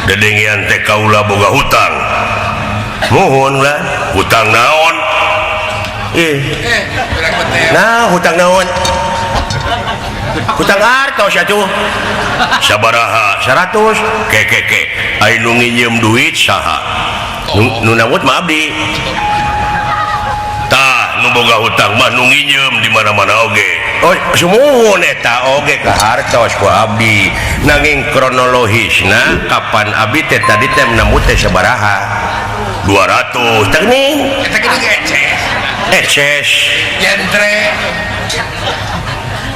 Dedengian teh kaula boga hutang. Muhun lah, hutang naon? Nah, hutang naon? Hutang artos atuh. Sabaraha? 100. Ke ke ke. Ai nu nginjem duit saha? Nu nambut mah abdi. Tah, nu boga hutang mah nu nginjem di mana-mana oge. Oh, sumuhun eta oge ka hartos ku abdi. Nanging kronologisna kapan abdi teh tadi teh nambut teh sabaraha? 200. Teh geuning. Eta geuning eces. Eces. Jentre.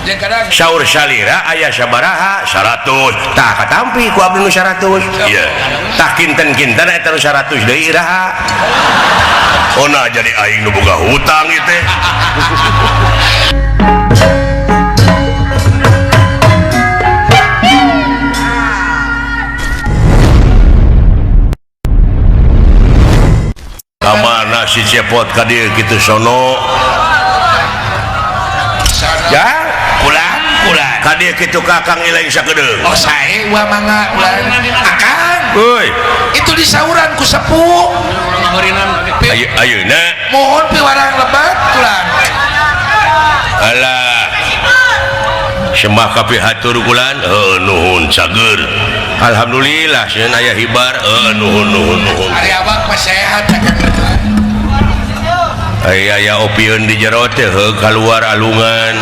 Jeung kadang saur salira aya sabaraha? 100. Tah katampi ku abdi nu 100. Iya. Tah kinten-kinten eta nu 100 deui iraha. Oh nah jadi aing nu boga hutang ieu teh. Kamana si Cepot ka dieu kitu sono? Ya, ulang ulang. Ka dieu kitu Kakang Ileng sakedeung. Oh sae uah mangga ulang. Akang. Euy, itu disauran ku sepuh. Ayo ayeuna mohon piwarang lebat ulang. Alah. Sembah kapihatur kulan, heuh nuhun cager. Alhamdulillah sieun aya hibar, heuh nuhun nuhun nuhun. Ari awak mah sehat Akang. Aya aya opieun di jero teh heuh kaluar alungan.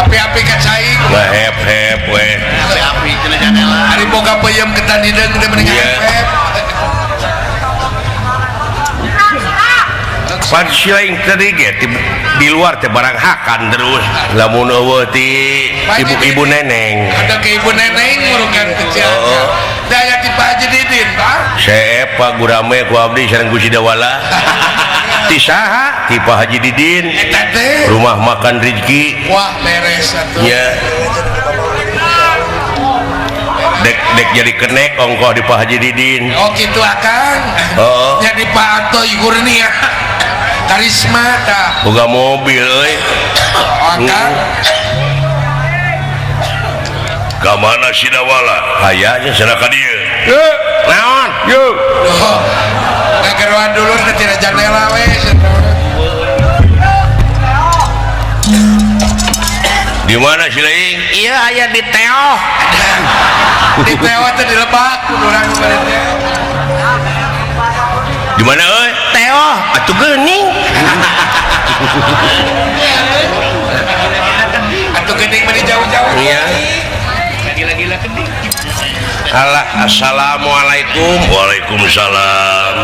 Api-api ka cai. Ngahep-hep we. Api-api cenah janela. Ari boga peuyeum ketan hideung teh mending hep. Pan silaing tadi ge di luar teh barang hakan terus. Lamun eueuh ti ibu-ibu neneng. Ada ke ibu neneng ngurukan kecil. Oh. Daya ti Pak Haji Didin, Pak. Seep Pak gurame ku abdi sareng ku Sidawala. Ti saha? Ti Pak Haji Didin. Eta teh. Rumah makan Rizki. Wah, beres atuh. Nya. Dek dek jadi kenek ongkoh di Pak Haji Didin. Oh kitu Akang. Heeh. Nya di Pak Anto Kurnia. Karisma tah. Boga mobil euy. Akang. Ka mana Sidawala? Aya nya cenah ka dieu. Naon? Yeuh. Ngageroan dulur teh tina jandela we. Di mana si Leing? Iya aya di Teoh. Di Teoh teh di Lebak urang beureut teh. Di mana euy? Teoh. Atuh geuning. Atuh geuning mah di jauh-jauh. Iya. Gila-gila kening. Alah, assalamualaikum. Waalaikumsalam.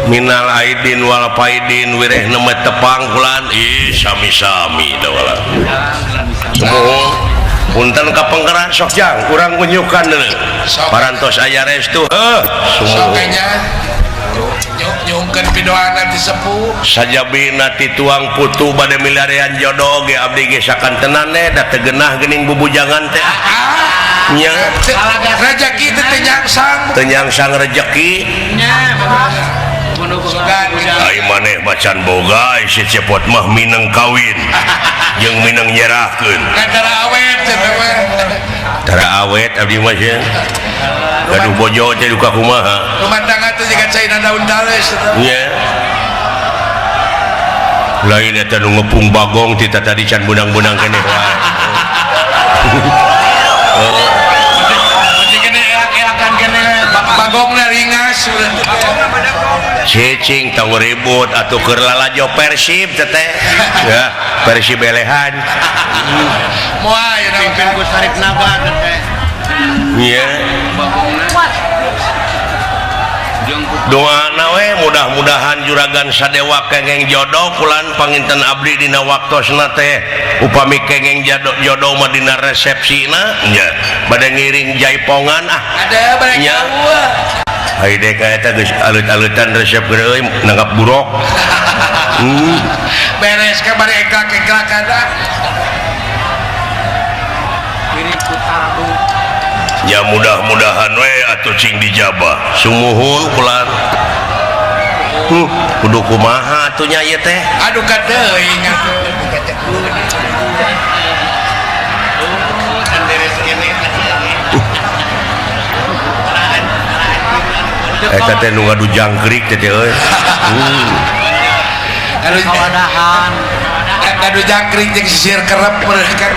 Minal aidin wal faidin wireh nemet tepang kulan. Ih, sami-sami dawala. Sumuhun. Punten ka penggeran sok jang, kurang kunyukan deui. Parantos aya restu. Heuh, Sok sumuhun. nya. Nyungkeun pidoana ti sepuh. Sajabina ti tuang putu bade milarian jodoh ge abdi ge sakantenan da teu genah geuning bubujangan teh. Nya. Rezeki teh teu nyangsang. Teu nyangsang rejeki. Nya. Ai maneh macan boga si Cepot mah mineng kawin jeung mineng nyerahkeun. Kan tara awet cenah mah. Tara awet abdi mah sieun. Gaduh bojo teh duka kumaha. Rumah tangga teh jiga caina daun tales eta. Nya. Lain eta nu ngepung bagong ti tadi can bunang-bunang keneh wae. Heeh. Eak-eakan keneh bagongna ringas. Cicing tong ribut atuh keur lalajo Persib teh. Ya, Persib belehan. Moal ya pimpin ku Sarip Naba teh. Nya. Bagongna. Doana we mudah-mudahan juragan Sadewa kengeng jodoh kulan panginten abdi dina waktosna teh upami kengeng jodoh mah dina resepsina nya bade ngiring jaipongan ah ada bade nya. Haide ka eta geus alut-alutan resep geus euy nanggap buruk. Beres ka bari eklak-eklakan ah. Ngiring ku tardu. Ya mudah-mudahan we atuh cing dijabah. Sumuhun kulan. Kudu kumaha atuh nya ieu teh? Aduh ka teuing atuh. Eta teh nu ngadu jangkrik teh teh euy. Ngadu Kawadahan. Ngadu jangkrik jeung sisir kerep mereka.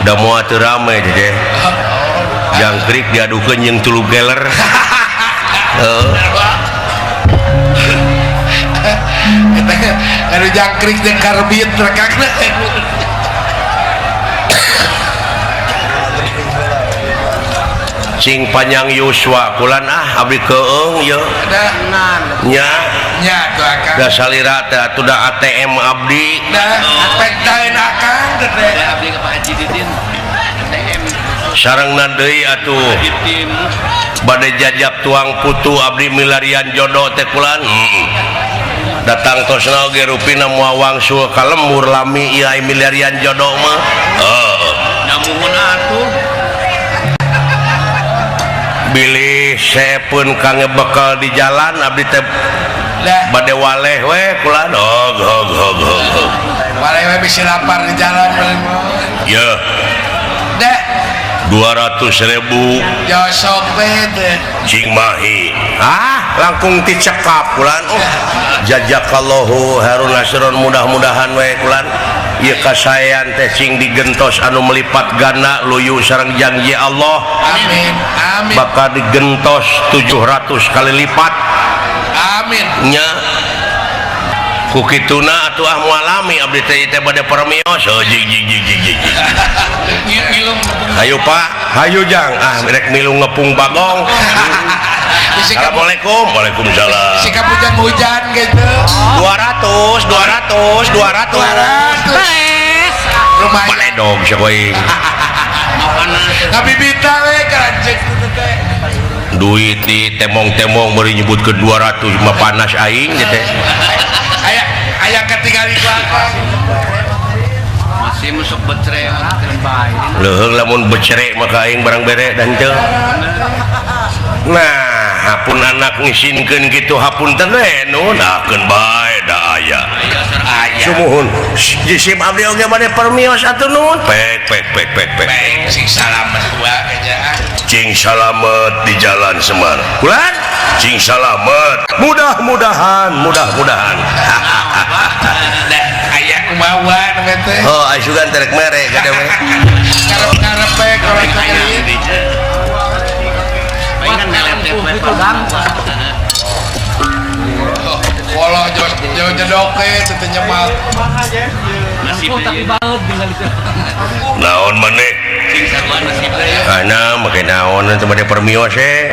Da moal teu rame teh teh. Jangkrik diadukeun jeung tulup geler. Heeh. Ngadu jangkrik jeung karbit rekakna. Cing panjang yuswa kulan ah abdi keung ye. Nya nya tuh akang. Da salira teh atuh da ATM abdi. Da pektaeun akang teh. Da abdi ka Pak Haji Didin. ATM. Sarengna deui atuh. Bade jajap tuang putu abdi milarian jodoh teh kulan. Datang tosna oge rupina moal wangsul ka lembur lami ieu ai milarian jodoh mah. Heeh. Namuhun atuh. Bilih seepun kangge bekal di jalan abdi teh bade waleh we kulan hog hog hog hog. Waleh we bisi lapar di jalan. Ye. Deh 200.000. Ya sok we teh. Cing mahi. Ah, langkung ti cekap kulan. Oh. Jazakallahu Harun Nasron mudah-mudahan we kulan. Ieu kasaean teh cing digentos anu melipat ganda luyu sareng janji Allah. Amin. Amin. Bakal digentos 700 kali lipat. Amin. Nya. Ku kituna atuh ah moal lami abdi teh teh bade permios. Oh jig jig jig jig jig. Hayu Pak, hayu Jang. Ah rek milu ngepung bagong. Assalamualaikum. Waalaikumsalam. Sikap hujan-hujan gitu. 200 200 200. 200. Lumayan. Baledog sia koe. Ngabibita we karancek kitu teh. Duit di temong-temong bari nyebutkeun 200 mah panas aing teh. Aya aya katingali ku akang. Masih masuk becre bae. Leuheung lamun becre maka aing barang bere dan teu. Nah, hapun anak ngisinkeun kitu hapunten we nu nakeun bae da aya. Sumuhun. Jisim abdi oge bade permios atuh nuhun. Pek pek pek pek pek. Cing salamet dua aja. Cing salamet di jalan Semar. Kulan? Cing salamet. Mudah-mudahan, mudah-mudahan. Dah aya kumaha nu teh. Oh, asugan terek mere ka dewe. Karep-karep we kalau teh. Walah jauh jedoke teu nyemal. Naon maneh? Ana make naon teh bade permios e.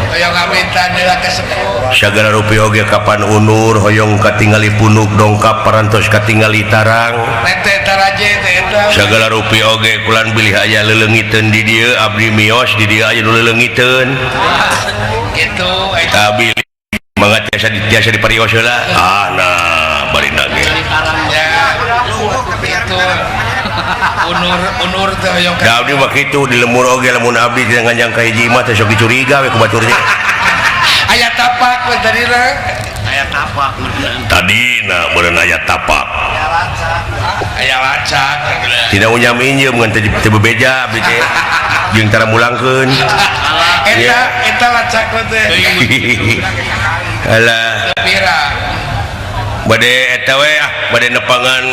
Hoyong ngamintan heula ka sepuh. Sagala rupi oge kapan unur hoyong katingali punuk dongkap parantos katingali tarang. Teh taraje teh eta. Sagala rupi oge kulan bilih aya leleungiteun di dieu abdi mios di dieu aya nu leleungiteun. Kitu eta. Abi mangga tiasa diparios heula. Ah nah bari nage. Ya. Kitu. Unur unur teh hoyong. Da abdi mah kitu di lemur oge lamun abdi teh nganjang ka hiji imah teh sok dicuriga we ku batur teh. Aya tapak we tadina. Aya tapak meureun. Tadina meureun aya tapak. Aya lacak. Tidak unyam injem ngan teu bebeja abdi teh. Jeung tara mulangkeun. Eta eta lacak teh. Alah. Pira. Bade eta we ah bade nepangan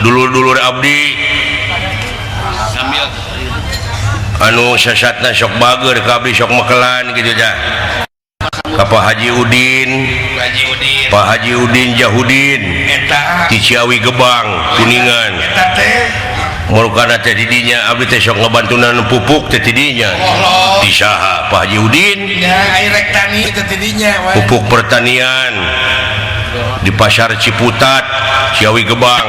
dulur-dulur abdi. Sambil anu sasatna sok bager ka abdi sok mekelan kitu tah. Ka Pak Haji Udin, Haji Udin. Pak Haji Udin Jahudin eta di Ciawi Gebang Kuningan. Eta teh Murukana teh di dinya abdi teh sok ngabantunan pupuk teh ti dinya. Ti saha Pak Haji Udin? Nya ai rek tani teh ti dinya. Pupuk pertanian di Pasar Ciputat Ciawi Gebang.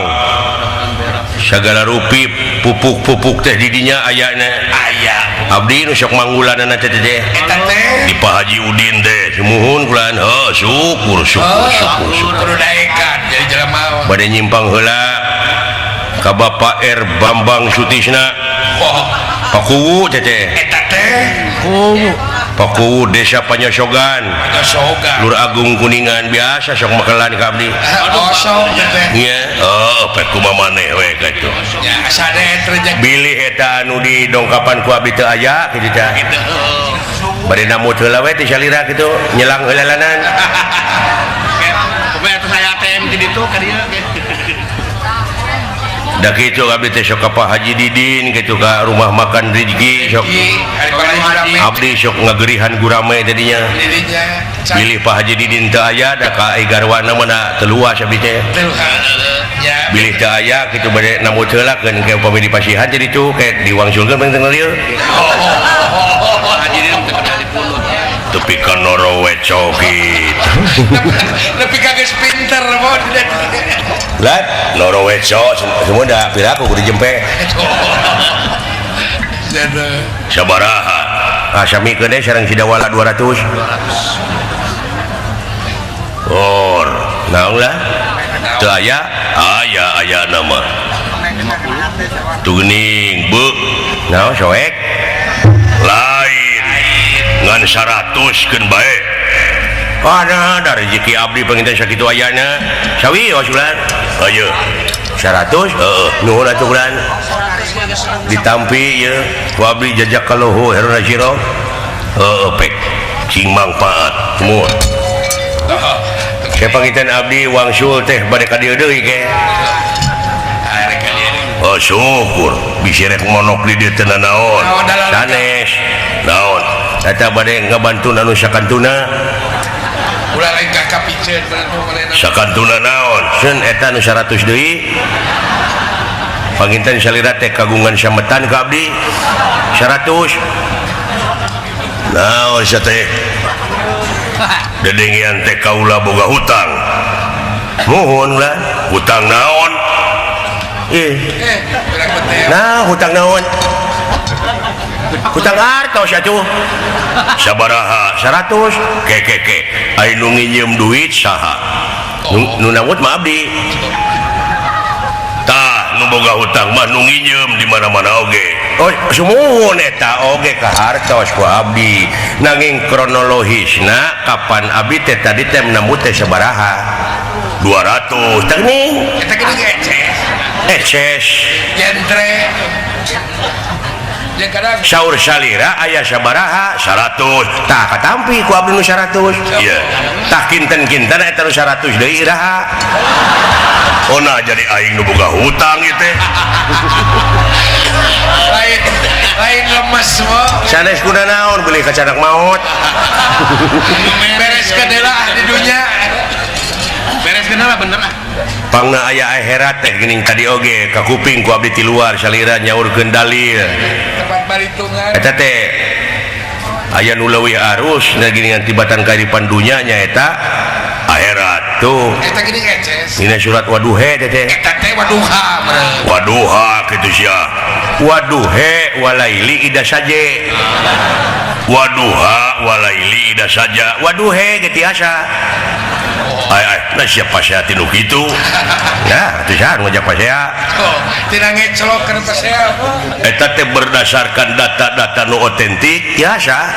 Sagala rupi pupuk-pupuk teh di dinya ayana. Aya. Abdi nu sok manggulanana teh teh. Eta teh di Pak Haji Udin teh sumuhun kulan. Heuh syukur syukur syukur syukur. Kudu daekan jadi jelema. Bade nyimpang heula ka Bapak R Bambang Sutisna. Oh. Pakuwu teh teh. Eta teh. Kuwu. Pakuwu Desa Panyosogan. Panyosogan. Lur Agung Kuningan biasa sok makelan ka abdi. Oh sok teh. Nya, heuh pek kumaha maneh we kitu. Nya asa deet rejeki. Bilih eta anu didongkapan ku abdi teu aya kitu tah. Kitu. Bari namut heula we teh salira kitu nyelang heulalanan. Kumaha atuh saya ATM di ditu ka dieu. Da kitu abdi teh sok ka Pak Haji Didin kitu ka rumah makan Rizki sok. Abdi sok ngagerihan gurame tadinya. Bilih Pak Haji Didin teu aya da ka garwana mah da teu luas abdi teh. Bilih teu aya kitu bade namut heula keun ke upami di pasihan jadi tu ke diwangsulkeun penting dieu. Haji Didin teu kada dipulut. Tepi ka noroweco kitu. Nepi ka geus pinter mun. Lah noroweco semua da piraku kudu jempe. Sabaraha? Ah samikeun deui sareng Sidawala 200. Or, naon lah? Teu aya? Aya aya nama. Tuh geuning, beuh. Naon soek? Lain. Ngan 100 keun bae. Ada da rezeki abdi panginten sakitu ayana. Sawios ulan. Ayo. 100? Heeh, nuhun atuh ulan. Ditampi ieu ku abdi jajak kaluhu Heruna Siro. Heeh, pek cing mangfaat. Mun. Ke panginten abdi wangsul teh bade ka dieu deui ke. Oh syukur bisi rek monok di dieu teh nanaon. Sanes. Naon? Eta bade ngabantu anu sakantuna. Ulah lain ka kapiceun sakantuna naon? Seun eta nu 100 deui. Panginten salira teh kagungan sametan ka abdi 100. Naon sia teh? Dedengian teh kaula boga hutang. Muhun lah, hutang naon? Nah, hutang naon? Hutang artos atuh. Sabaraha? 100. Ke ke ke. Ai nu nginjem duit saha? Nu nambut mah abdi. Tah, nu boga hutang mah nu nginjem di mana-mana oge. Oh, sumuhun eta oge ka hartos ku abdi. Nanging kronologisna kapan abdi teh tadi teh nambut teh sabaraha? 200. Teh ning. Eta geuning eces. Eces. Jentre. Saur salira aya sabaraha 100. Tah katampi ku abdi nu 100. Ieu. Tah kinten-kinten eta nu 100 deui iraha. Oh nah jadi aing nu boga hutang ieu teh. Lain lain lemes mah. Sanes kuna naon beli kacanak maot. Beres heula di dunya. Beres heula bener ah. Pangna aya akhirat teh geuning tadi oge ka kuping ku abdi ti luar salira nyaurkeun dalil. Tempat baritungan. Eta teh aya nu leuwih arus na geuningan tibatan kahiripan dunya nyaeta akhirat tuh. Eta geuning eces. Dina surat Waduhe teh teh. Eta teh waduha meureun. Waduha kitu sia. Waduhe walaili ida saje. Waduha walaili ida saja. Waduhe ge tiasa. Ai ai, nah siapa saya tinu kitu? Nah, atuh saha nu ngajak pasea? Oh, tina ngecelok kana pasea. Eta teh berdasarkan data-data nu otentik tiasa.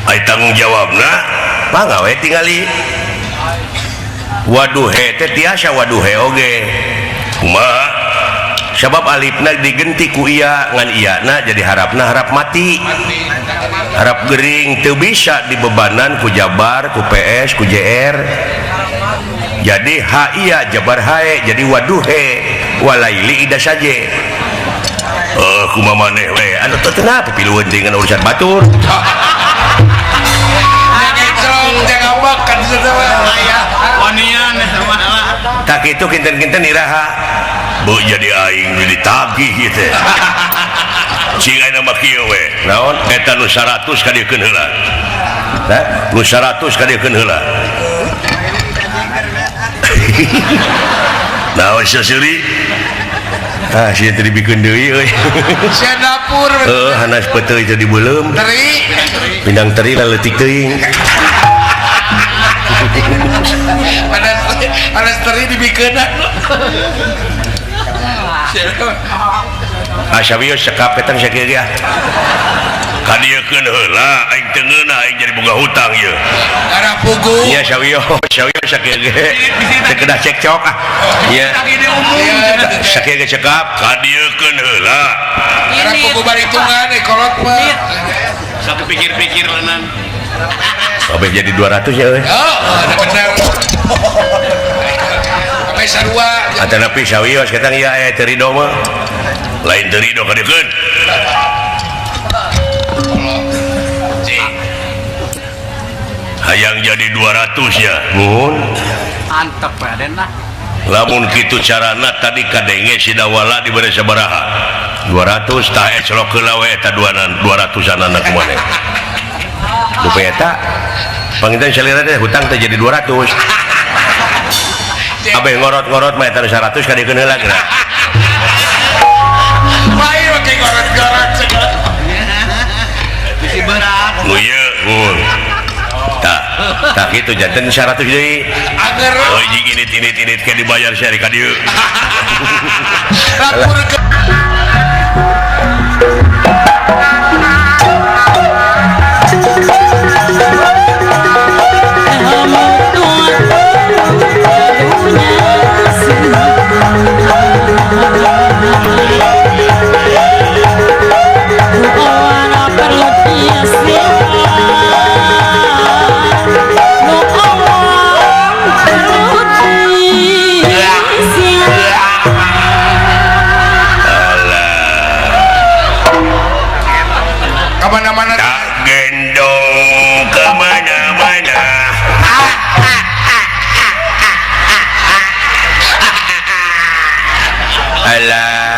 Ai tanggung jawabna mangga we tingali. Waduhe teh tiasa waduhe oge. Kumaha? Sabab alifna digenti ku iya ngan iyana jadi harapna harap mati. Harap gering teu bisa dibebanan ku Jabar, ku PS, ku JR. Jadi H iya Jabar hae jadi waduhe walaili ida saje. Kumaha maneh we anu teu kenapa pilueun dengan urusan batur. Tak itu kinten-kinten iraha. Bu jadi aing nu ditagih ieu teh. Cing ayeuna mah kieu we. Naon? Eta nu 100 kadiekeun heula. Hah? Nu 100 kadiekeun heula. Naon sia seuri? Ah, sia teh dibikeun deui euy. Sia dapur. Heuh, hanas peuteuy teh dibeuleum. Teri. Pindang teri laleutik teuing. Hanas teri dibikeunan. Ah, sawios cekap eta sakieu ge ah. Kadieukeun heula aing teu ngeunah aing jadi boga hutang ieu. Gara pugu. Nya sawiyo, sawiyo sakieu ge. Teu kedah cekcok ah. Nya. Sakieu ge cekap kadieukeun heula. Gara pugu baritungan kolot mah. Sok pikir-pikir lenan. Kabeh jadi 200 ya euy. Oh, ada bener. Kabeh sarua. Atanapi sawios ketang ieu aya teu rido mah. Lain teu rido kadieukeun. Hayang jadi 200 ya. Nuhun. Antep Raden lah. Lamun kitu carana tadi kadenge si Dawala dibere sabaraha? 200 tah eclok heula we eta 200-anana kumaha. Dupi eta panginten salira teh hutang teh jadi 200. Abeh ngorot-ngorot mah eta 100 kadiekeun heula geura. Lain make ngorot-ngorot segala. Bisi berat. Nu ieu mun. Tak itu janten 100 deui. Agar oh jing init-init ke dibayar syari ka dieu. Lapor ke kemana-mana tak gendong kemana-mana. Alah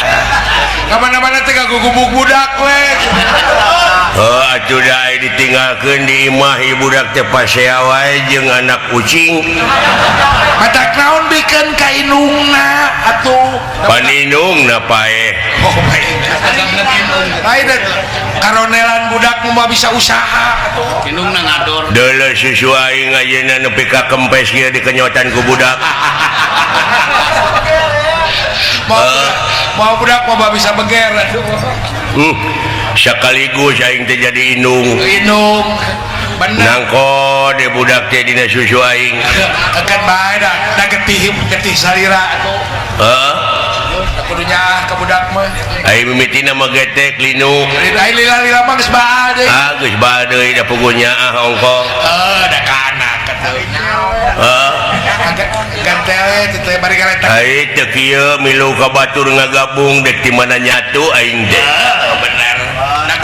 kemana-mana teh gugubuk budak we. Oh atuh da ditinggalkeun di imah ieu budak teh pasea wae jeung anak kucing. Matak naon bikeun ka indungna atuh. Paninungna paeh. Oh paeh. Lain karonelan budak mah bisa usaha atuh. Indungna ngador. Deuleu susu aing ayeuna nepi ka kempes ieu dikenyotan ku budak. Mau budak mah bisa beger atuh. Sekaligus aing teh jadi indung. Indung. Bener. Nangko de budak teh dina susu aing. Keun bae da da getih getih salira atuh. Heeh. Kudu nyaah ka budak mah. Aing mimitina mah getek linu. Aing lila-lila mah geus baal deui. Ah geus baal deui da puguh nyaah ongkoh. Heuh da ka anak atuh. Heeh. Gantele teh bari kareta. Aing teu kieu milu ka batur ngagabung dek di mana nyatu aing teh. Heuh bener.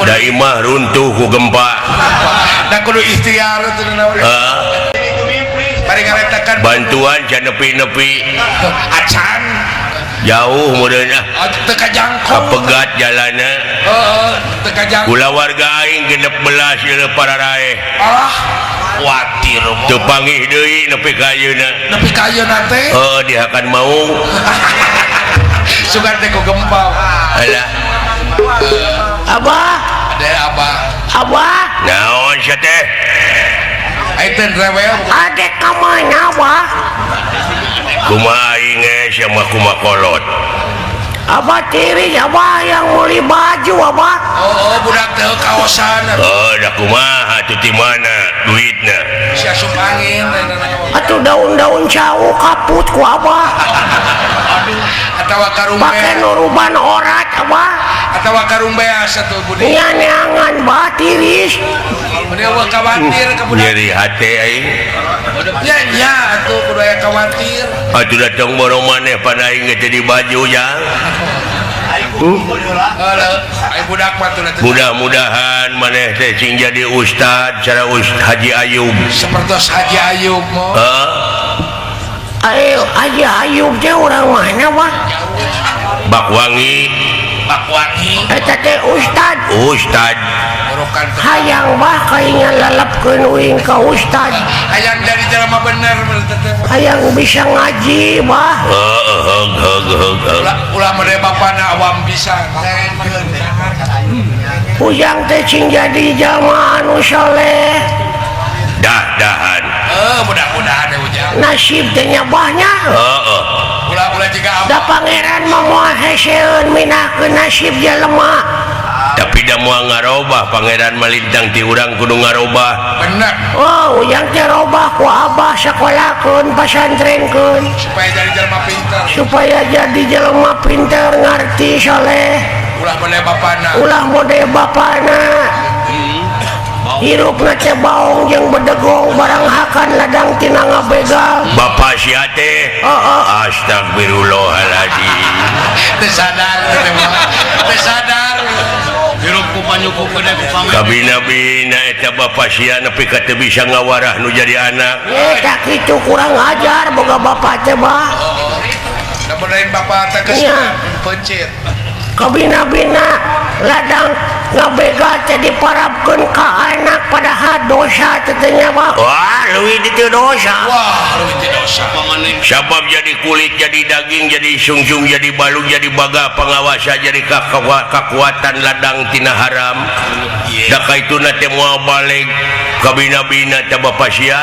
Da imah runtuh ku gempa. Da kudu ikhtiar atuh naon. Heeh. Bari karetakan bantuan can nepi-nepi. Acan jauh meureun ah. Teu kajangkau. Kapegat jalanna. Heeh, teu kajangkau. Kulawarga aing 16 ieu pararaeh. Alah, kuatir mah. Teu panggih deui nepi ka ayeuna. Nepi ka ayeuna teh? Heuh, dihakan maung. Sugan teh ku gempa. Alah. Abah. Ade abah. Abah. Naon sia teh? Aing teh rewel. Ade ka mana, Abah? Kumaha aing ge sia mah kumaha kolot. Abah tiri abah yang meuli baju abah. Oh, oh budak teh kaosan. Oh, da kumaha atuh ti mana duitna? Si asup angin. Atuh daun-daun cau kaput ku abah. Aduh, atawa karumbe. Pake nuruban orat abah. Atawa karumbeas atuh budi. Nya neangan bah tiris. Budi eueuh kawatir ka budak. Nyeri hate aing. Nya nya atuh kudu aya kawatir. Atuh datang borong maneh pada aing ge teh di baju jang. Mudah-mudahan maneh teh sing jadi ustad cara Haji Ayub. Sepertos Haji Ayub mah. Heeh. Ayo Haji Ayub teh urang mana wah? Bakwangi. Bakwangi. Eta teh ustad. Ustad. Hayang bah kaingan lelepkeun uing ka ustad. Hayang jadi jelema bener teh. Hayang bisa ngaji bah. Heeh heug heug heug. Ulah mere bapana awam pisan. Ujang teh cing jadi jalma anu soleh. Dah-dahan. Heuh mudah-mudahan ya ujang. Nasib teh nya bahnya. Heeh. Ulah-ulah jiga abah. Da pangeran mah moal heseun minahkeun nasib jelema. Tapi Tapi da moal ngarobah Pangeran Malintang ti urang kudu ngarobah. Bener. Oh, ujang teh robah ku abah sakolahkeun pasantrenkeun supaya jadi jelema pinter. Supaya jadi jelema pinter ngarti soleh. Ulah model bapana. Ulah model bapana. Hirupna teh baong jeung bedegong barang hakan ladang tina ngabegal. Bapak sia teh. Heeh. Astagfirullahaladzim. Teu sadar teh mah. Teu sadar. Hirup ku panyukup gede ku pamit. Kabina-bina eta bapak sia nepi ka teu bisa ngawarah nu jadi anak. Tah kitu kurang ajar boga bapak teh bah. Da benerin bapak teh geus pencit. Kabina-bina ladang ngabegal teh diparabkeun ka anak padahal dosa teh teh nya bah. Wah, leuwih ditu dosa. Wah, leuwih ti dosa. Sabab jadi kulit, jadi daging, jadi sungsung, jadi balung, jadi baga pangawasa, jadi kakuatan ladang tina haram. Da kaituna teh moal baleg kabina-bina teh bapa sia.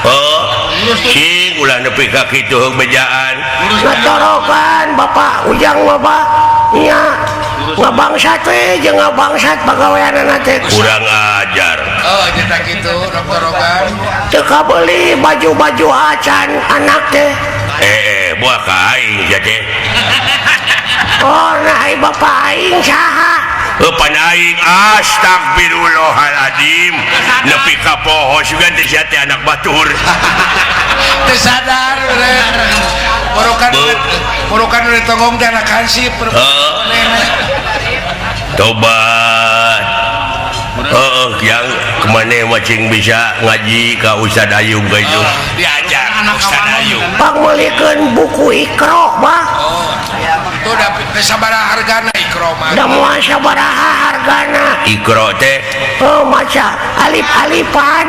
Oh, sing ulah nepi ka kitu heug bejaan. Ngatorokan bapak ujang mah bah. Nya ngabangsat we jeung ngabangsat pagaweanana teh. Kurang ajar. Oh, nyata kitu ngatorokan. Teu kabeuli baju-baju acan anak teh. Buah ka aing sia teh. Oh, nah ai bapa aing saha? Eupan aing astagfirullahaladzim. Nepi ka poho sugan teh sia teh anak batur. Teu sadar Porokan udah tonggong teh anak hansip. Tobat. Yang kemana macing bisa ngaji ka Ustad Ayub ka itu. Diajar Ustad Ayub. Pangmeulikeun buku Iqra bah. Oh. Tuh da sabaraha hargana Iqra mah. Da moal sabaraha hargana. Iqra teh. Oh, maca alif-alifan.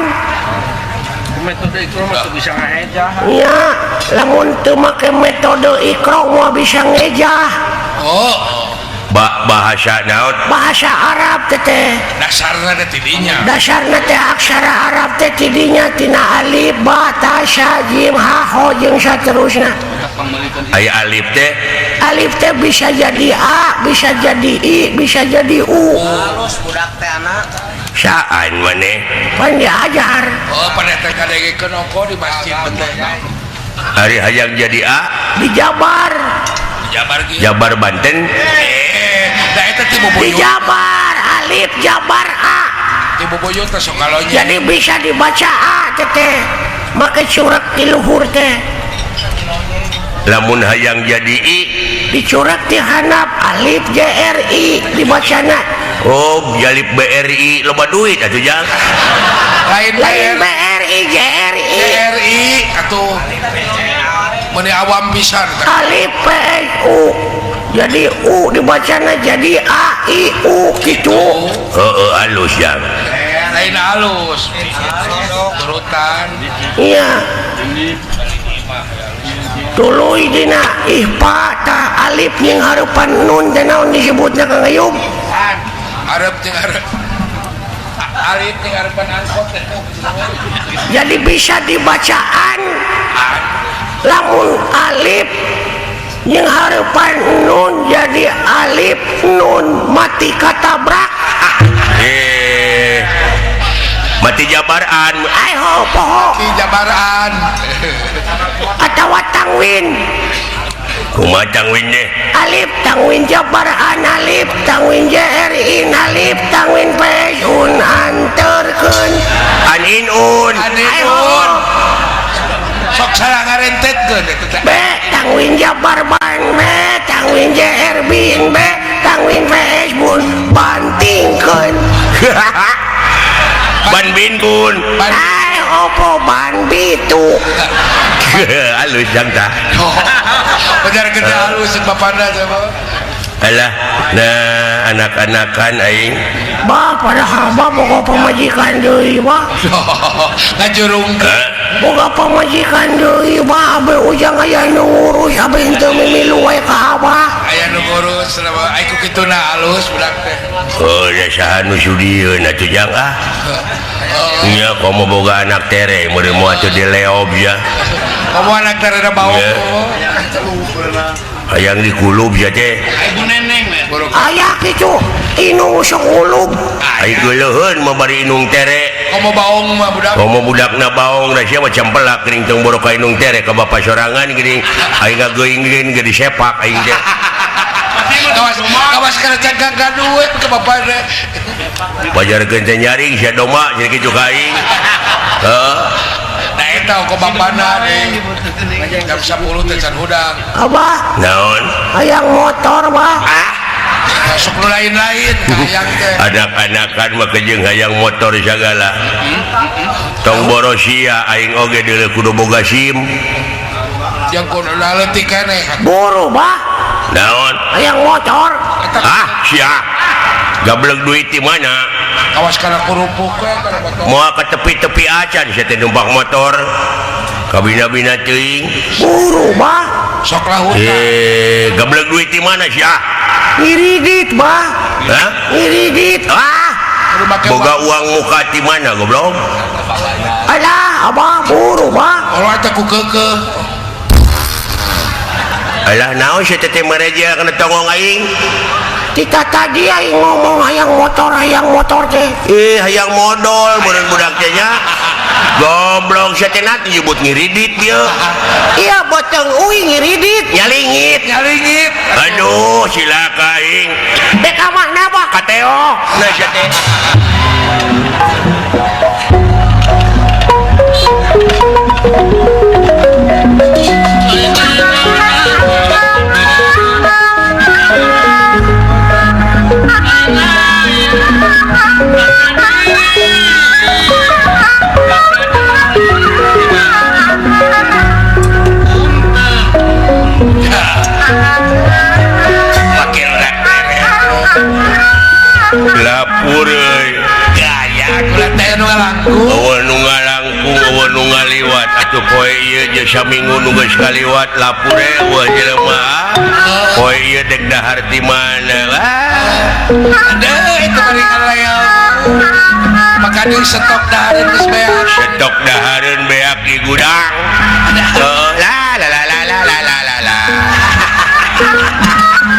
Metode Iqra mah bisa ngejah. Nya, lamun teu make metode Iqra moal bisa ngejah. Oh. Bahasa naon? Bahasa Arab teh teh. Dasarna teh tidinya. Dasarna teh aksara Arab teh tidinya tina alif, ba, ta, sa, jim, ha, ho jeung saterusna. Aya alif teh? Alif teh bisa jadi a, bisa jadi i, bisa jadi u. Halus budak teh anak. Saan maneh? Pan diajar. Oh, pan eta kadengekeun ongko di masjid teh. Ari hayang jadi a? Di Jabar. Di Jabar kieu. Jabar Banten. Da eta ti bubuyut. Di Jabar, alif Jabar a. Ti bubuyut teh sok kalonye. Jadi bisa dibaca a teh teh. Make curek di luhur teh. Lamun hayang jadi i dicurek di handap alif JRI dibacana. Oh, jalip BRI loba duit atuh jang. Lain lain BRI JRI. JRI atuh meuni awam pisan. Alif PSU. Jadi U dibacana jadi A I U gitu. Heeh, halus jang. Lain halus. Turutan. Iya. Tuluy dina ihpa tah alif jeung harupan nun teh naon disebutna Kang Ayub? Arep jeung arep. Alif jeung harupan angkot teh. Jadi bisa dibacaan. Lamun alif jeung harupan nun jadi alif nun mati katabrak. Mati jabaran. Ayo poho. Mati jabaran. Atawa tangwin. Kumaha tangwin teh? Alif tangwin jabaran, alif tangwin JRI, alif tangwin PSUN anterkeun. An in un. An in un. Sok salah ngarentetkeun eta teh. B tangwin jabar ban, B tangwin JRB, B tangwin PS bun bantingkeun. Ban bin kun. Ai opo ban bitu. Halus jang tah. Benar gede halus bapana teh Bapak. Alah, nah anak-anakan aing. Bah padahal bah boga pamajikan deui bah. Ngajurungkeun. Boga pamajikan deui bah abe ujang aya nu ngurus abe henteu mimilu wae ka abah. Aya nu ngurus ai ku kituna halus budak teh. Oh, da saha nu sudieun atuh jang ah. Nya komo boga anak tere meureun moal teu dileob ya. Komo anak tere da bawa. Hayang dikulub ya teh. Ibu neneng Aya kitu. Inung sok ulub. Ai geuleuheun mah bari inung tere. Komo baong mah budak. Komo budakna baong da sia mah cempelak geuning tong boro ka inung tere ka bapa sorangan geuning aing ngageuing-geuing ge disepak aing teh. Kawas kawas kana cangkang ka duit ke bapa teh. Bajarkeun teh nyaring sia domba cenah kitu ka aing. Heuh. Da eta ku bapana deui. Jam 10 teh can hudang. Abah, Naon? hayang motor bah. Ah, sok nu lain-lain hayang teh. Anak-anakan mah kejeung hayang motor sagala. Tong boro sia aing oge deuleu kudu boga SIM. Jeung kudu leutik keneh. Buru bah, Naon? hayang motor. Ah, sia. Gablek duit di mana? Awas kana kerupuk we kana motor. Moal ka tepi-tepi acan sia teh numpak motor. Kabina-bina teuing. Buru bah, Sok lah hutang. Gablek duit di mana sia? ngiridit bah, Hah? ngiridit. Ah, Kudu make boga uang muka di mana goblok? Alah, abah buru bah. Kalau teh ku keukeuh. Alah naon sia teh mereja kana tongong aing? Tika tadi aing ngomong hayang motor teh. Hayang modol meureun budak teh nya. Goblok sia teh nanti nyebut ngiridit ieu. Iya botong uing ngiridit. Nyalingit. Nyalingit. Aduh, cilaka aing. Dek ka mana bah? Kateo. Nah sia teh. Makin Lapur euy. gaya kula teh nu ngalangkung. Eueuh nu ngalangkung, eueuh nu ngaliwat atuh poe ieu jeung saminggu nu geus kaliwat lapur eueuh jelema. Poe ieu dek dahar di mana? Ah. Aduh, itu bari ngalayo. Maka deui stok dahareun geus beak. Stok dahareun beak di gudang. Oh, la la la la la la la la la.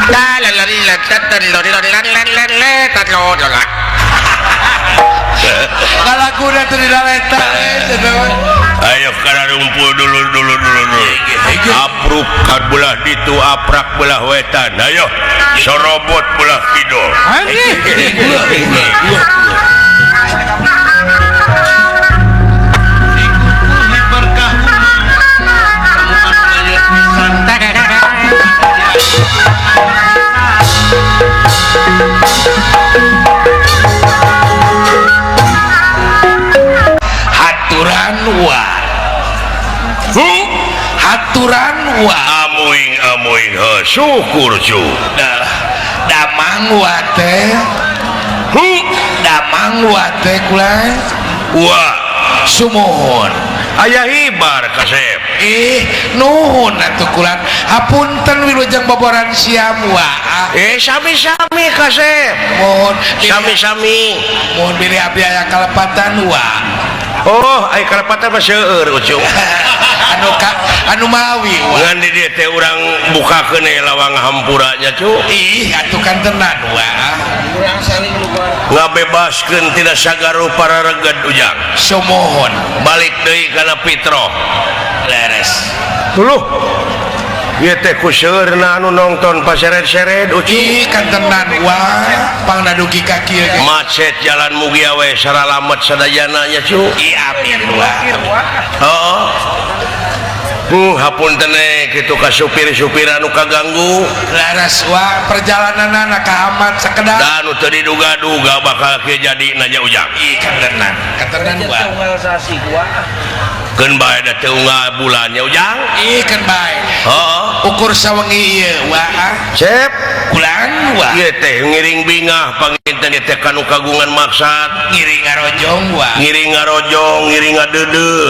La la la la ta ta la la la la la la ta la la la. Ngalaguna teh di laleta we. Ayo kana rumpul dulu dulu dulu dulu. Apruk ka belah ditu aprak belah wetan. Ayo sorobot belah kidul. Haturan wa. Haturan wa. Amuing amuing heuh syukur cu. Dah damang wa teh. Damang wa teh kula. Wa Sumuhun. aya hibar kasep. Ih, nuhun atuh kulan. Hapunten wilujeng boboran siam wa. Sami-sami kasep. Mohon Sami-sami. Mohon bilih abdi aya kalepatan wa. Oh, ai kalepatan mah seueur ucung. Anu ka anu mawi wa. Ngan di dieu teh urang bukakeun we lawang hampura nya cu. Ih, atuh kan tenan wa. Urang saling luar. Ngabebaskeun tina sagaru parareged ujang. Sumuhun. Balik deui kana fitrah. Leres. Luluh. Ieu teh ku seueurna anu nongton paseret-seret ucung. Ih, kan tenan wa. Pangnadugi ka kieu ge. Macet jalan mugia we saralamet sadayana nya cu. Ih, amin wa. Heeh. Hapunten kitu ka supir-supir anu kaganggu. Leres wa perjalananana ka amat sakedap. Da anu teu diduga-duga bakal kieu jadi nanya ujang. Ih, kan tenan. Kan tenan wa. Tunggal sasi gua. Keun bae da teu unggal bulan nya ujang. Ih, keun bae. Heeh. Ukur sawengi ieu wa. Sep. Kulan wa. Ieu teh ngiring bingah panginten ieu teh kanu kagungan maksad. Ngiring ngarojong wa. Ngiring ngarojong, ngiring ngadeudeuh.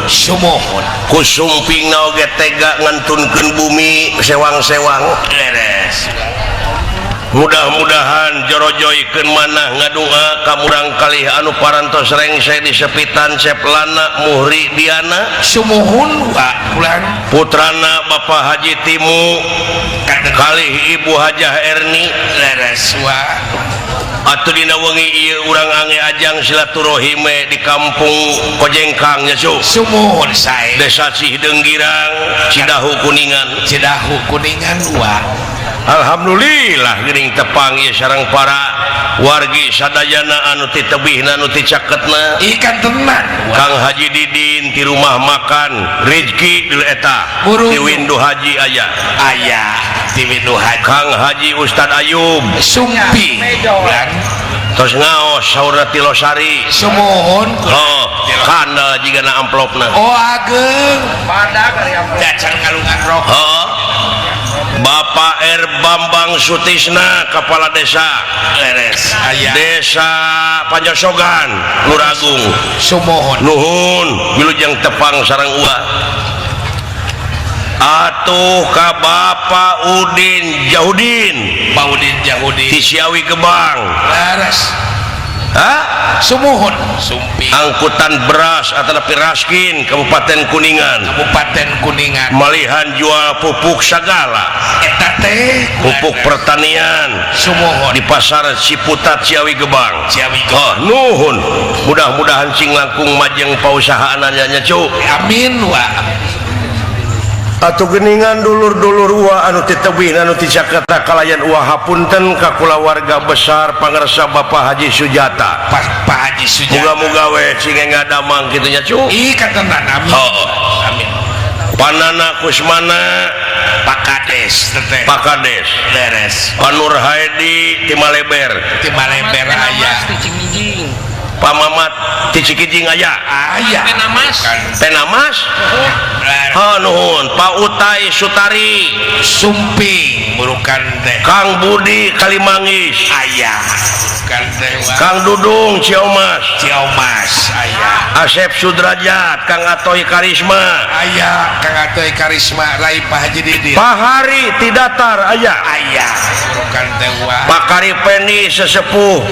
Sumuhun. Ku sumpingna oge tega ngantunkeun bumi sewang-sewang. Leres. Mudah-mudahan jorojoykeun manah ngadua ka murang kalih anu parantos rengse di sepitan Seplana Muhri Diana. Sumuhun wa kulan. Putrana Bapak Haji Timu kalih Ibu Hajah Erni. Leres wa. Atuh dina wengi ieu urang ange ajang silaturahim di kampung Kojengkang nya Su. Sumuhun sae. Desa Cihideung Girang, Cidahu Kuningan. Cidahu Kuningan wa. Alhamdulillah geuning tepang ieu sareng para wargi sadayana anu ti tebihna anu ti caketna. Ikan tenan. Kang Haji Didin ti rumah makan Rizki deuleu eta. Buru. Di Windu Haji aya. Aya di Windu Haji. Kang Haji Ustad Ayub Sumpi. Bulan. Tos ngaos saurna ti Losari. Sumuhun. Oh, kandel jigana amplopna. Oh ageng. Badak ari amplop. Dacan ngalungan rokok. Heeh. Bapak R Bambang Sutisna Kepala Desa Leres aya Desa Panjosogan Luragung. Sumuhun. Nuhun wilujeng tepang sareng uwa. Atuh ka Bapak Udin Jahudin. Pak Udin Jahudin ti Ciawi Gebang. Leres. Hah? Sumuhun. Sumpi. Angkutan beras atau Raskin Kabupaten Kuningan. Kabupaten Kuningan. Malihan jual pupuk sagala. Eta teh pupuk pertanian. Sumuhun. Di pasar Ciputat Ciawi Gebang. Ciawi Gebang. Oh, nuhun. Mudah-mudahan cing langkung majeng pausahaannya nya cu. Amin wa. Atuh geningan dulur-dulur wa anu ti tebih anu ti Jakarta kalayan wa hapunten ka kulawarga besar pangersa Bapak Haji Sujata. Pak Haji Sujata. Muga-muga we cing ngadamang kitu nya cu. Ih katenan amin. Heeh. Amin. Panana Kusmana Pak Kades teteh. Pak Kades. Leres. Pak Nur Haidi ti Maleber. Ti Maleber aya. Pak Mamat ti Cikijing aya. Aya. Penamas. Penamas. Oh, nuhun. Pak Utai Sutari Sumping burukan teh. Kang Budi Kalimangis aya. Burukan teh. Kang Dudung Ciomas. Ciomas aya. Asep Sudrajat, Kang Atoy Karisma aya. Kang Atoy Karisma Rai Pak Haji Didin. Pak Hari Tidatar aya. Aya. Burukan teh wa. Pak Karipeni sesepuh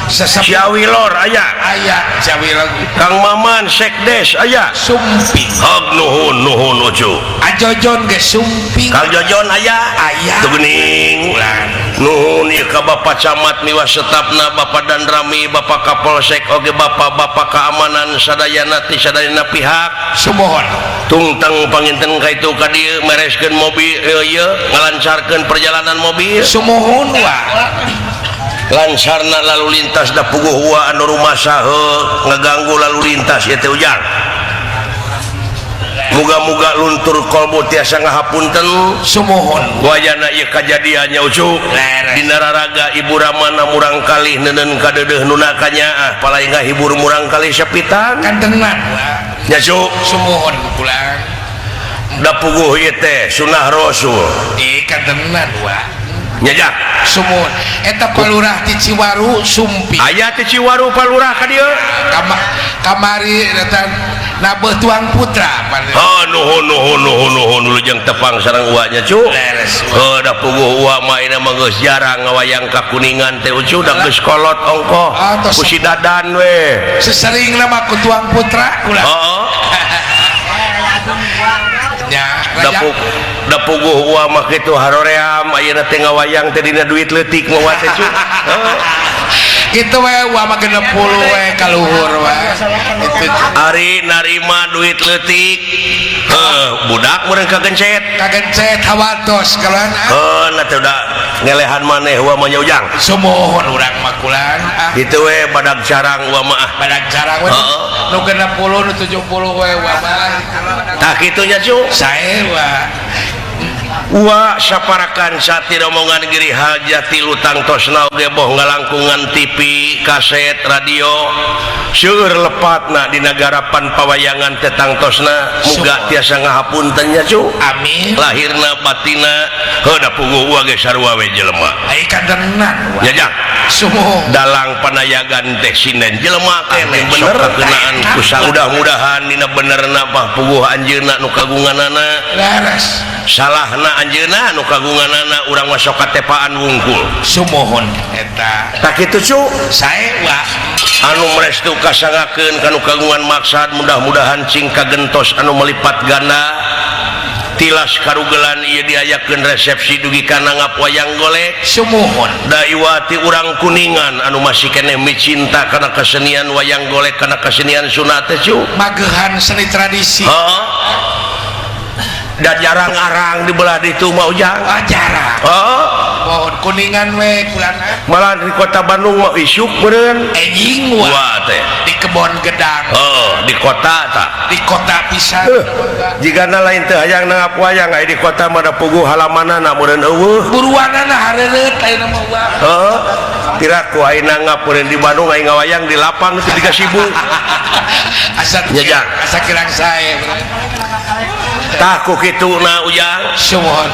Sesepuh Ciawi Lor aya. Aya Ciawi Lor. Kang Maman Sekdes aya. Sumping. Hog nuhun nuhun ucu. Ajojon ge sumping. Kang Jojon aya. Aya. Teu geuning. Nuhun ieu ka Bapak Camat miwah setapna Bapak Danrami, Bapak Kapolsek oge Bapak-bapak keamanan sadayana ti sadayana pihak. Sumuhun. Tungteng panginten ka itu ka dieu mereskeun mobil ieu ngalancarkeun perjalanan mobil. Sumuhun wa. Lancarna lalu lintas da puguh wa anu rumasa heuh ngaganggu lalu lintas ieu teh ujang. Muga-muga luntur kolbu tiasa ngahapunten. Sumuhun. Wayana ieu kajadiannya ucu. Dina raraga Ibu Ramana murang kalih neuneun kadeudeuh nu nakanyaah palai ngahibur murang kalih sapitan. Kantenan wa. Nya cu. Sumuhun pulang. Da puguh ieu teh sunah Rasul. Kantenan wa. Nya Sumuhun. Eta palurah ti Ciwaru Sumpi. Aya ti Ciwaru palurah ka dieu. Kamari eta nabeuh tuang putra. Oh nuhun nuhun nuhun nuhun wilujeng tepang sareng uwa nya cu. Leres. Heuh da puguh uwa mah ina mah geus jarang ngawayang ka Kuningan teh ucu da geus kolot ongkoh. Ku si Dadan we. Seseringna mah ku tuang putra kula. Heeh. Nya da puguh uwa mah kitu haroream ayeuna teh ngawayang teh dina duit leutik mah teh cu. Kitu we uwa mah 60 we kaluhur we. Ari narima duit leutik heuh budak meureun kagencet. Kagencet hawatos kaluhan. Heuh na teh udah ngelehan maneh uwa mah nya ujang. Sumuhun urang mah kulan ah. Kitu we badag carang uwa mah ah. Badag carang we. Nu 60 nu 70 we uwa mah. Tah kitu nya cu. Sae wa. Wa saparakan sati romongan Giri Hajati lutang tosna oge boh ngalangkungan TV, kaset, radio seueur lepatna dina garapan pawayangan teh tangtosna muga tiasa ngahapunten nya cu. Amin. Lahirna batina heuh da puguh wa ge sarua we jelema. Ai kantenan. Nya jang. Sumuhun. Dalang panayagan teh sinden jelema keneh bener kakenaan ku mudah-mudahan dina benerna mah puguh anjeunna nu kagunganana. Leres. Salahna anjeunna nu kagunganana urang mah sok katepaan wungkul. Sumuhun eta. Tah kitu cu. Sae wa. Anu merestu kasangakeun kanu kagungan maksad mudah-mudahan cing kagentos anu melipat ganda. Tilas karugelan ieu diayakeun resepsi dugi ka nanggap wayang golek. Sumuhun. Daiwati urang Kuningan anu masih keneh micinta kana kesenian wayang golek kana kesenian sunat teh cu. Magehan seni tradisi. Heeh. Dan jarang-arang di belah ditu mah Ujang. Ah, jarang. Heeh. Pohon Kuningan we kulana. Malah di kota Bandung mah isuk meureun. Enjing wa teh. Di kebon gedang. Heeh, di kota tah. Di kota pisan. Jigana lain teh hayang nanggap wayang aya di kota mah da puguh halamanana meureun eueuh. Buruanana hareureut ayeuna mah uang. Heeh. Tiraku aya nanggap meureun di Bandung aya ngawayang di lapang teu dikasibu. Asa Nya, asa kirang sae. Tah ku kituna Ujang. Sumuhun.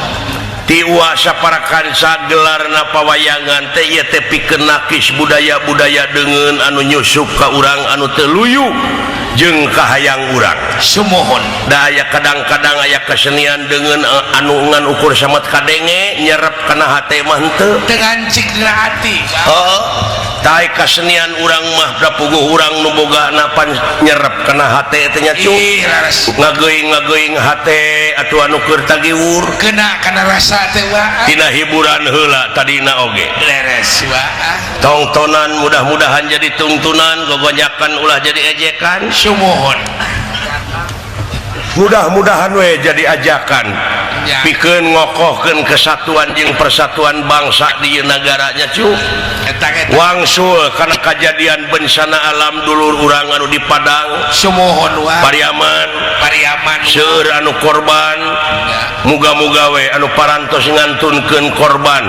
Tiwa saparakansa gelarna pawayangan teh ieu teh pikeun nakis budaya-budaya deungeun anu nyusup ka urang anu teu luyu jeung kahayang urang. Sumuhun. Da aya kadang-kadang aya kesenian deungeun anu ngan ukur samet kadenge nyerep kana hate mah henteu. Teu ngancik dina hati. Heeh. Tah kesenian urang mah da puguh urang nu bogana pan nyerep kana hate teh nya cu. Ngageuing-ngageuing hate atuh anu keur tagiwur. Kena kana rasa teh wa. Tina hiburan heula tadina oge. Leres wa. Tongtonan mudah-mudahan jadi tungtunan, gogonyakan ulah jadi ejekan. Sumuhun. Mudah-mudahan we jadi ajakan. Ya. Pikeun ngokohkeun kesatuan jeung persatuan bangsa di ieu nagaranya cu. Eta-eta. Wangsul kana kajadian bencana alam dulur urang anu di Padang. Sumuhun wa. Pariaman. Pariaman. Seueur anu korban. Ya. Muga-muga we anu parantos ngantunkeun korban.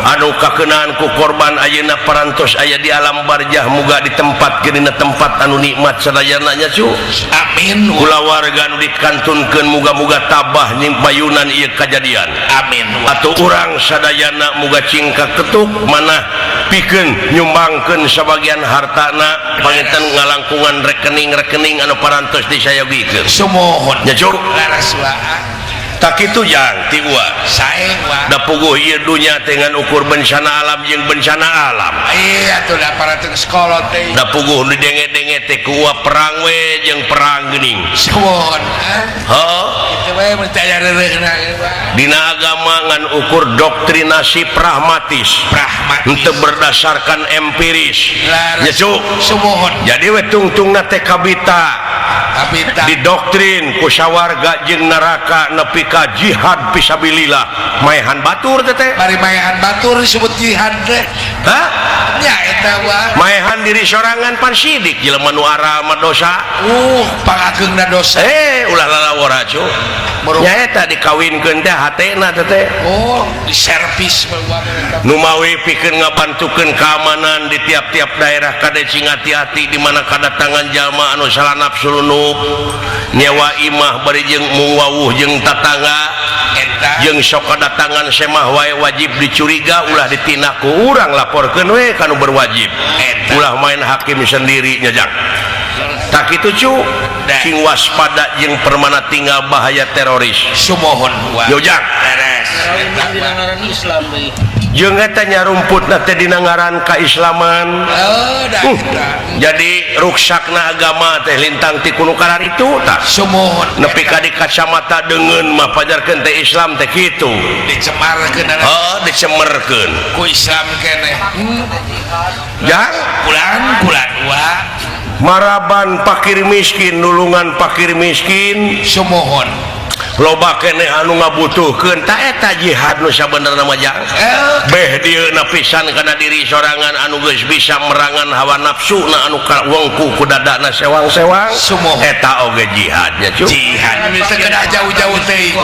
Anu kakenaan ku korban ayeuna parantos aya di alam barjah muga ditempatkeun dina tempat anu nikmat sadayana nya cu. Amin. Kulawarga anu dikantunkeun muga-muga tabah nyimbayunan ieu kajadian. Amin. Atuh urang sadayana muga cingka ketuk manah pikeun nyumbangkeun sabagian hartana panginten ngalangkungan rekening-rekening anu parantos disayogikeun. Sumuhun. Nya cu. Laras wa. Tak kitu jang ti uwa. Sae wa. Da puguh ieu dunya teh ngan ukur bencana alam jeung bencana alam. Iya atuh da parateung sekolah teh. Da puguh didenge-denge teh ku uwa perang we jeung perang geuning. Sumuhun. Heuh. Kitu we mun teh aya reureuhna wa. Dina agama ngan ukur doktrinasi pragmatis. Pragmatis. Henteu berdasarkan empiris. Laras. Nya cu. Sumuhun. Jadi we tungtungna teh kabita. Kabita. Didoktrin ku sawarga jeung neraka nepi ka jihad fisabilillah. Maehan batur teh teh. Bari maehan batur disebut jihad teh. Hah? Nya eta wa. Maehan diri sorangan pan sidik jelema nu aral mah dosa. Pangageungna dosa. Ulah lalawora cu. Nya eta dikawinkeun teh hatena teh teh. Oh, diservis mah. Nu mawi pikeun ngabantukeun keamanan di tiap-tiap daerah kade cing hati-hati di mana kadatangan jalma anu salah nafsu lunup. Nyewa imah bari jeung mung wawuh jeung tatangga. Eta jeung sok kadatangan semah wae wajib dicuriga ulah ditindak ku urang laporkeun we ka nu berwajib. Eta. Ulah main hakim sendiri nya jang. Tak kitu cu. Cing waspada jeung permana tinggal bahaya teroris. Sumuhun wa. Yo jang. Beres. Dina ngaran Islam deui. Jeung eta nyarumputna teh dina ngaran kaislaman. Oh, da eta. Jadi ruksakna agama teh lintang ti kuno karar itu tah. Sumuhun. Nepi ka di kacamata deungeun mah pajarkeun teh Islam teh kitu. Dicemarkeun. Heuh, dicemerkeun. Ku Islam keneh. Jang kulan-kulan wa. Maraban pakir miskin nulungan pakir miskin. Sumuhun. Loba keneh anu ngabutuhkeun ta eta jihad nu sabenerna mah jang. Beh dieuna pisan kana diri sorangan anu geus bisa merangan hawa nafsuna anu wengku ku dadana sewang-sewang. Sumuhun. Eta oge jihadnya cu. Jihad teu kedah jauh-jauh teuing.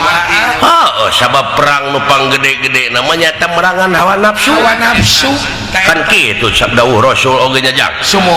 Heuh, sabab perang nu panggede-gede namanya eta merangan hawa nafsu. Hawa nafsu kan kitu sabda Rasul oge nya jang. Sumuhun.